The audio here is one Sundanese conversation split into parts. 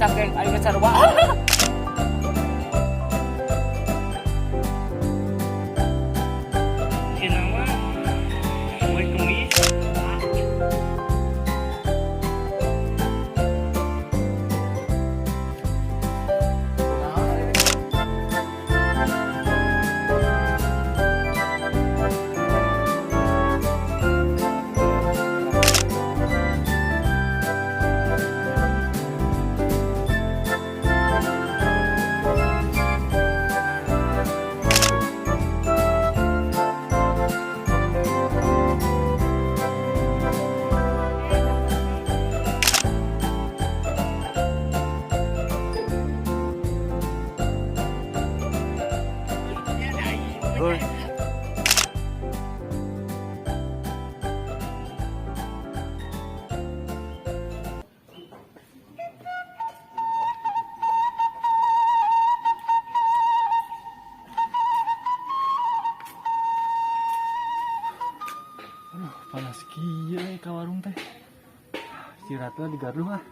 Cangkeng aing geus sarua. Cina mah kue kemis. Heuy. Aduh, panas kieu ka warung teh. Istirahatlah di gardu ah.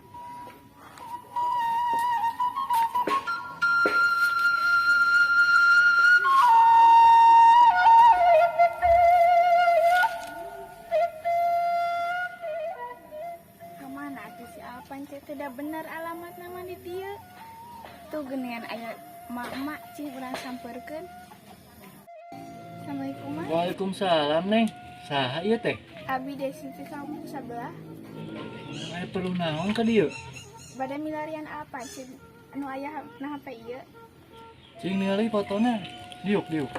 Kemana atuh si Alpan teh tidak bener alamat nama di dieu. Tuh geningan aya emak-emak cing urang sampeurkeun. Assalamualaikum mak. Waalaikumsalam, Neng. Saha ieu teh? Abi Desi ti kampung sabelah. Aya perlu naon ka dieu? Bade milarian Alpan cing anu aya na HP ieu. Cing ningali fotona. Diuk, diuk.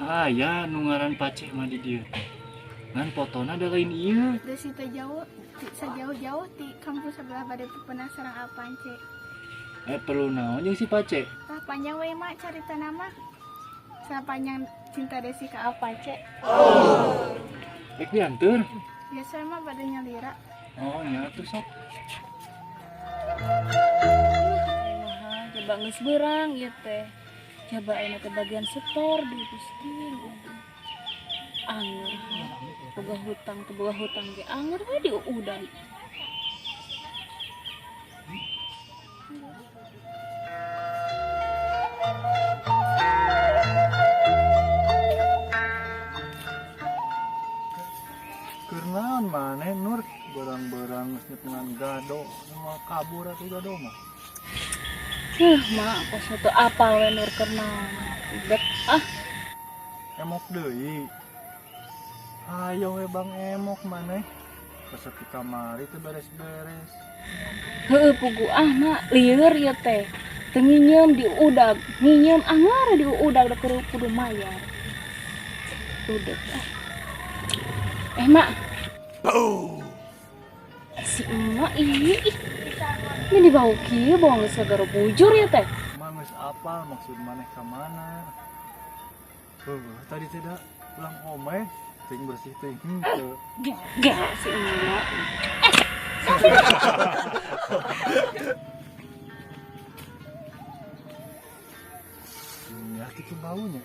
Aya nu ngaran Paceh mah di dieu teh. Ngan fotona da lain ieu. Desi teh jauh sejauh-jauh ti kampung sebelah bade penasaran Alpan ce. Aya perlu naon jeung si Paceh? Tah panjang we mak carita nama. Sapanjang cinta Desi ka Alpan ce. Rek dianteur. Biasa mah bade nyalira. Oh, nya atuh sok. Wah, coba geus beurang ieu teh. Coba ayeuna teh bagian setor di Gusti. Anger. Boga hutang teh boga hutang ge anger we diuudan. Keur naon maneh Nur? Barang-barang geus nyepengan gado, moal kabur atuh gado mah. Huh, mak kos teu apal we Nur keur naon. Ribet ah. Emok deui. Hayo we Bang emok maneh. Resep di kamari teu beres-beres. Heueuh pugu ah mak lieur ieu teh. Teu nginyeum diudag, nginyeum anger diudag da kudu mayar. Rudeg ah. Mak. Si emak ieu ih. Ini dibau kieu bawang geus sagara bujur ya teh. Emak geus apal maksud maneh ka mana? Heuh, tadi teh da pulang omeh, teuing bersih teuing henteu. Gak si emak. Ya kitu baunya.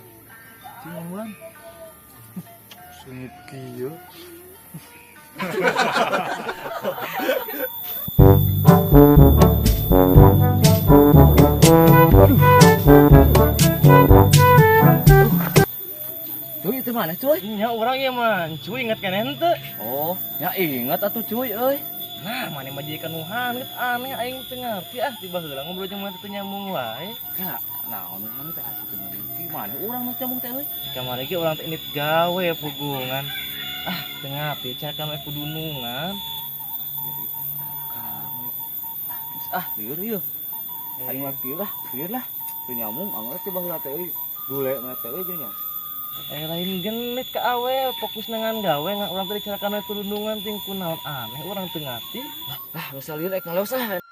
Cing unggulan. Sungit kieu. Cuy, itu mana cuy? Nya urang ieu mah, cuy inget kan henteu? Oh, nya inget atuh cuy euy. Nah, maneh mah jadi kanu haneut aneh aing teu ngarti ah tiba heula ngobrol jeung maneh teu nyambung wae. Kak, naon nu haneut teh asup teu nyambung. Maneh urang nu nyambung teh euy. Di kamari ge urang teh indit gawe pugungan. Ah, teu ngarti cara kanu kudunungan. Jadi kamu ah, geus ah lieur ieu. Aing mah kieu lah, lieur lah. Teu nyambung angeur teh baheula teh euy. Gule mah teh euy geuning. Lain genit ka awe, fokus dengan gawe nggak urang teh dicarakan kudunungan ting kunaon aneh urang teu ngarti. Lah, geus lieur rek ngaleos ah.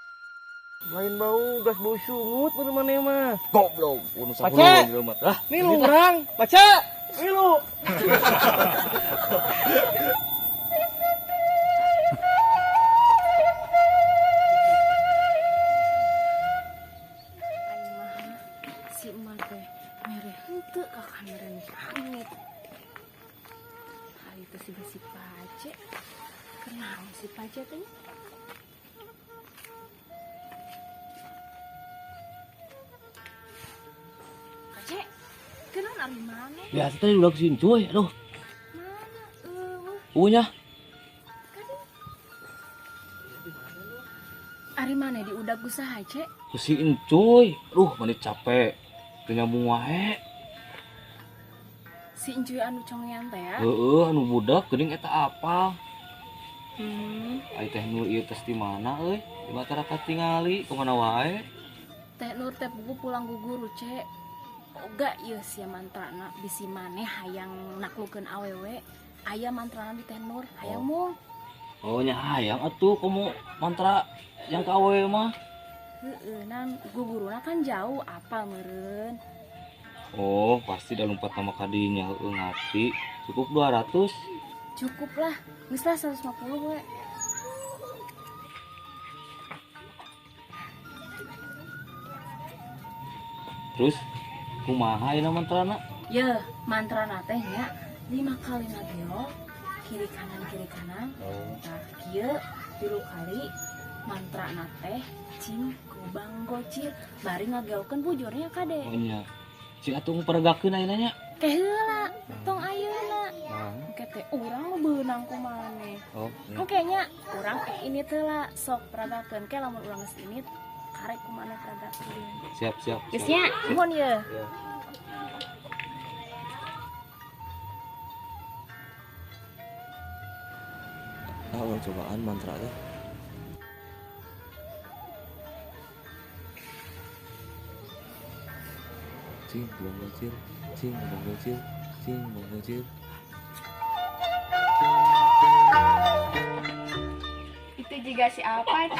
Lain bau gas bau sungut baru maneh mah. Goblok, unu Pace! sapuluh di rumah. Lah, milu urang, baca. Milu. Aing mah si emak teh mere henteu ka kamera nih hangit. Hari itu si si Pace. Kenaon si Pace teh? Ari mana? Biasa tadi udah kesini cuy. Aduh. Mana? Eueuh. Eueuh nya. Ari mana di udag ku saha, Ce? Ku si Encuy. Aduh, mani capek. Teu nyambung wae. Si Encuy anu congean teh ya? Heeh, anu budak geuning eta apal. Ai Teh Nur ieu tes di mana euy? Di Batara katingali kumaha wae? Teh Nur teh buku pulang guguru, Ce. Oga ieu sia mantrana bisi maneh hayang naklukeun awewe. Aya mantrana di Teh Nur, hayang mung. Oh nya hayang atuh komo mantra yang ka awewe mah. Heeh, nan guguruna kan jauh apal meureun. Oh, pasti dah lompat sama kadinya heueuh ngarti. Cukup 200. Cukup lah, geus lah 150 we. Terus kumaha ieu mantrana? Yeuh, mantrana teh nya 5 kali ngagelo kiri kanan kiri kanan. Oh. Tah kieu 3 kali mantrana teh cing kubang gocir bari ngageokeun bujurnya kade. Oh nya. Cing atuh peregakeun ayeuna nya. Ke heula, tong ayeuna. Nah. Engke teh urang nu beunang ku maneh. Oh, nya. Engke nya urang ini teh lah sok peragakeun ke lamun urang geus ini karek ku maneh peragakeun. Siap, siap, Geus siap. nya, nuhun ye. Ya. Ah, urang cobaan mantra teh. Cing, buang gocir, cing, buang gocir, cing, buang gocir. Itu juga si apa, Cek?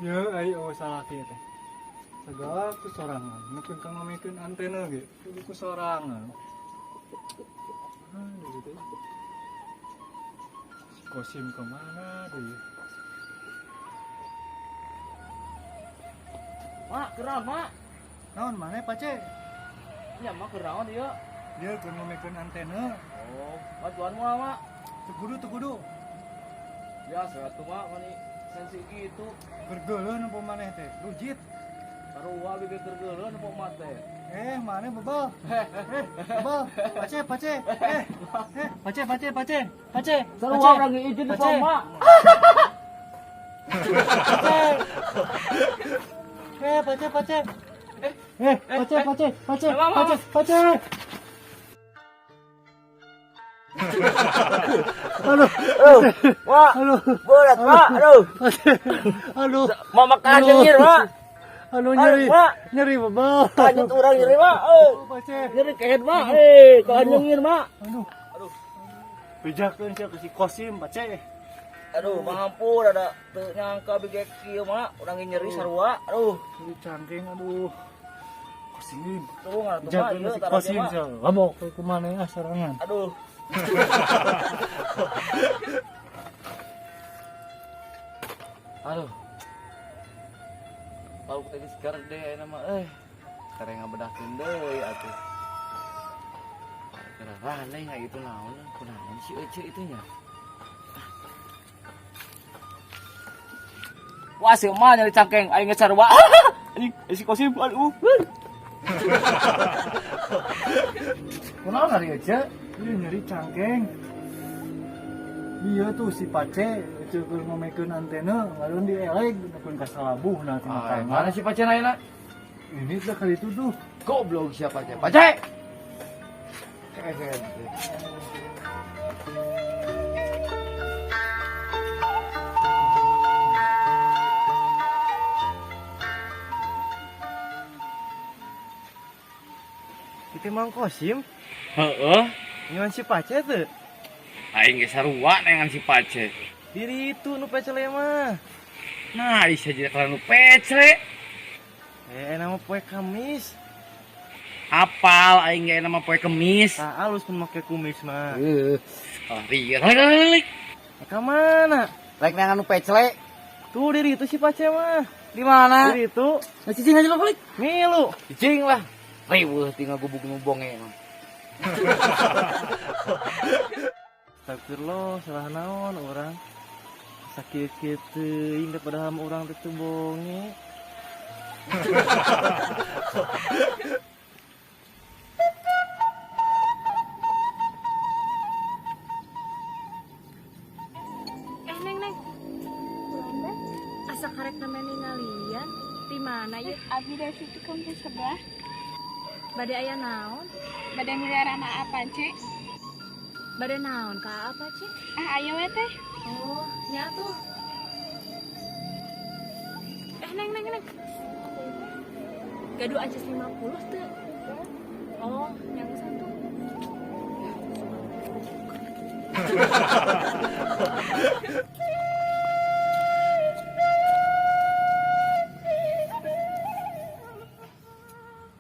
Ya, ayo salaki teh. Segala ku sorangan, mungkin kang ngomongkeun antena ge, kudu ku sorangan. Aduh gitu. Si Kosim kemana deh? Mak, keran, Mak. Naon maneh, Pace? Nya mak keran dia. Dia keur ngomongkeun antena. Oh, bantuan moal, Mak. Teu kudu, teu kudu. Biasa atuh, Mak, mani sensi gitu. Gergeuleun nempo maneh teh, rujit. Sarua bibir gergeuleun nempo mah teh. Maneh bebal. Bebal. Pace, pace. Pace, pace, pace. Pace. Sarua Pace. urang ge izin nempo Pace. mak. Pace. Pace, pace. Pace, pace, pace, pace, pace. Aduh. Mak. Aduh. Berat, Mak. Aduh. Aduh. Mau makan nyengir, Mak. Aduh, nyeri. Mak. Nyeri bebal. Lanjut urang nyeri, Mak. Pace. Nyeri kehed, Mak. Kahan nyengir, Mak. Aduh. Aduh. Bejakeun sia ke si Kosim, Pace. Aduh, mampu rada teu nyangka bigek kieu, Mak. Urang ge nyeri sarua. Aduh. Nyeri cangkeng, aduh. Kosim. Tuh atuh, Mak. Bejakeun Ieu si tara Kosim mak. sia. Lamok ke maneh ah sorangan. Aduh. Aduh. Kalau kita sekarang deh nama sekarang ngabedahkeun deui atuh. Keren nggak gitu naon, kunaon si Ece itu nya. Wah, si emak nyari cangkeng, aing geus sarua. Anjing, si Kosim, aduh. Kunaon ari Ece? Ieu nyeri cangkeng. Iya tuh si Pace, Ece keur ngomekeun antena, ngalun dieleg neupikeun ka salabuhna tina Ah, kamar. mana si Pace ayeuna? Ini teh kali itu tuh. Goblok siapa Pace? Pace! Itu Mang Kosim, Heeh. nyaman si Pace tuh. Aing ge sarua nengan si Pace. Diri itu nu pecele mah. Nah, bisa jadi kalau nu pecele. Nama poe Kamis. Apal aing ge nama poe Kemis. Tah alus mun make kumis mah. Heeh. Ah, lieur. Rek. Ka mana? Rek neangan nu pecle. Tuh diri itu si Pace mah. Di mana? Diri itu. Nah, cicing aja lo balik. Milu. Cicing lah. Riweuh tinggal gubuk nu bonge mah. Astagfirullah, salah naon urang. Sakit-kieu teuing da padahal mah urang teh teu bonge. Eh neng neng, asa karek namanya ningalian di mana ya? Abi dari situ kampung sebelah. Bade aya naon? Bade milarana apa, Cek? Bade naon ka apa, Cek? Ah, ayo we teh. Oh, nya tuh. Eh neng neng neng. Gaduh aja 50 tuh. Oh, yang satu.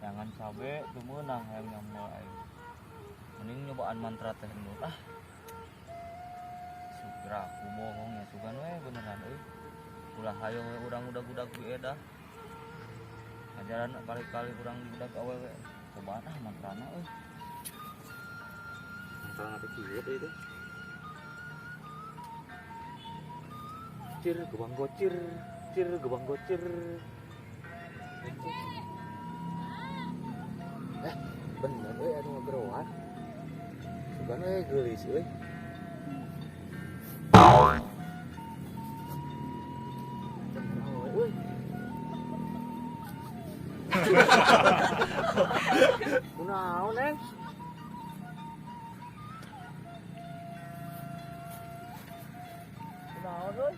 Jangan cabe teu meunang hayang nyambel aing. Mending nyobaan mantra teh nur ah. Sugra aku bohong ya sugan we beneran euy. Ulah hayo we urang udag-udag ku edah. Ajaran kali-kali urang diudag awewe. Cobaan ah mantrana euy. Mantrana teh kieu teh itu. Cir gebang gocir, cir gebang gocir. Bener euy anu ngageroan. Sugan euy geulis euy. Bener euy. Kunaon, Neng? Kunaon euy?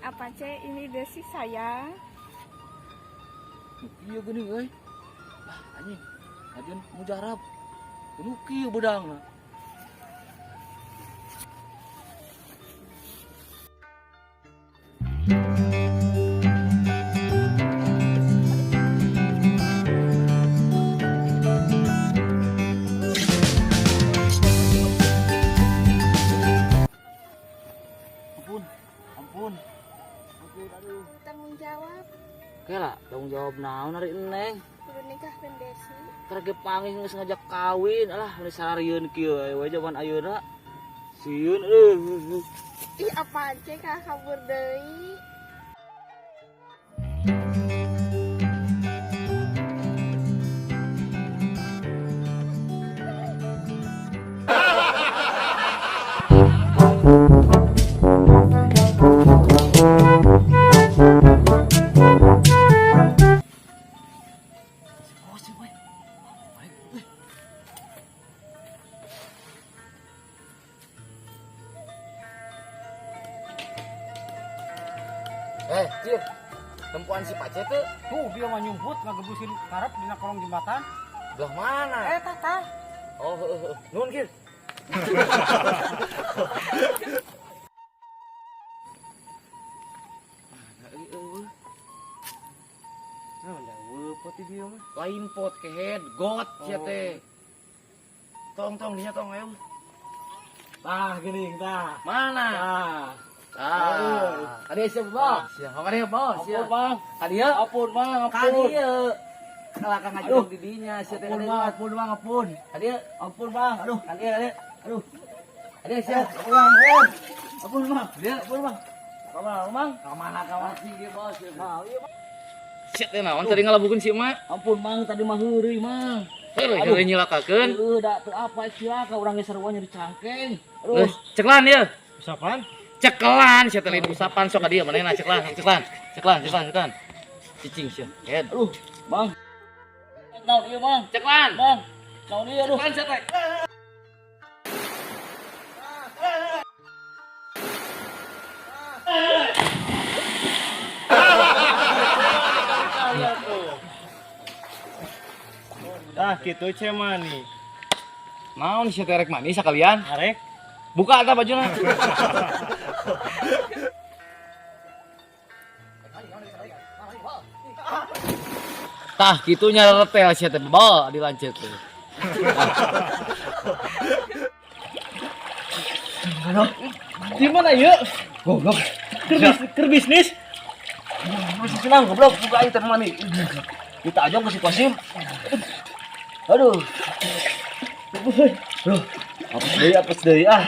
Apa Cek? Ini Desi sayang. Nu kieu geuning euy. Ah anjing. Ajeun mujarab. Nu kieu bedangna. Ampun, ampun. Ampun, aduh. Tanggung jawab. Oke lah, tanggung jawab naon ari neng. Kudu nikahkeun Desi. Karek ge panggih geus ngajak kawin, alah geus sararieun kieu we jaman ayeuna. Sieun euy. Ih, apaan Cek? Kalah kabur deui. Cir. Tempuan si Pace teh Tuh dia mah nyumput ngagebusin karep dina kolong jembatan. belah mana? Tah tah. Oh, heuh, heuh. Nuhun, Kir. Mana euy eueuh? Naon da eueuh pot di dieu mah. Lain pot kehed, got sia teh. Tong tong dinya tong ayo. Tah geuning tah. Mana? Tah. Ah, kadieu siapa, Bang? Siap, kadieu, Bang. Ampun, Bang. Kadieu? Ampun, Bang, Kadieu. ampun. Kalah kang ngajak di dinya sia teh. Ampun, Bang, ampun, Bang, ampun. Kadieu, Ampun, Bang. Aduh, kadieu, kadieu. Aduh. Kadieu siap. ampun, Bang, ampun. Ampun, Bang. Kadieu, Ampun, Bang. Ka mana, Bang? ka mana ka mana sih ge, Bos? Nah, iya, Bang. Sia teh naon tadi ngalabukeun si emak? Ampun, Bang, tadi mah heureuy, Mang. Heuh, heuh nyilakakeun. Heueuh, da teu apa cilaka urang ge sarua nyeri cangkeng. Aduh, Geus, ceklan ieu. Usapan? Cekelan sia teh lain usapan sok ka dieu manehna ceklan, ceklan. Ceklan, ceklan, ceklan. Cicing sia. Head. aduh, Bang. Naon ieu, Bang? Ceklan. Bang. Naon ieu, aduh. Ceklan sia teh. Tah kitu ce mani. Naon sia teh rek mani sakalian? Arek Buka eta bajuna. Tah kitu nya retel sia teh bebal di lanceuk teh. Di mana yuk? Goblok. Keur bisnis. Bisnis senang goblok buka aing teh mani. Kita aja ke si Kosim. Aduh. Aduh. Apes deui ah.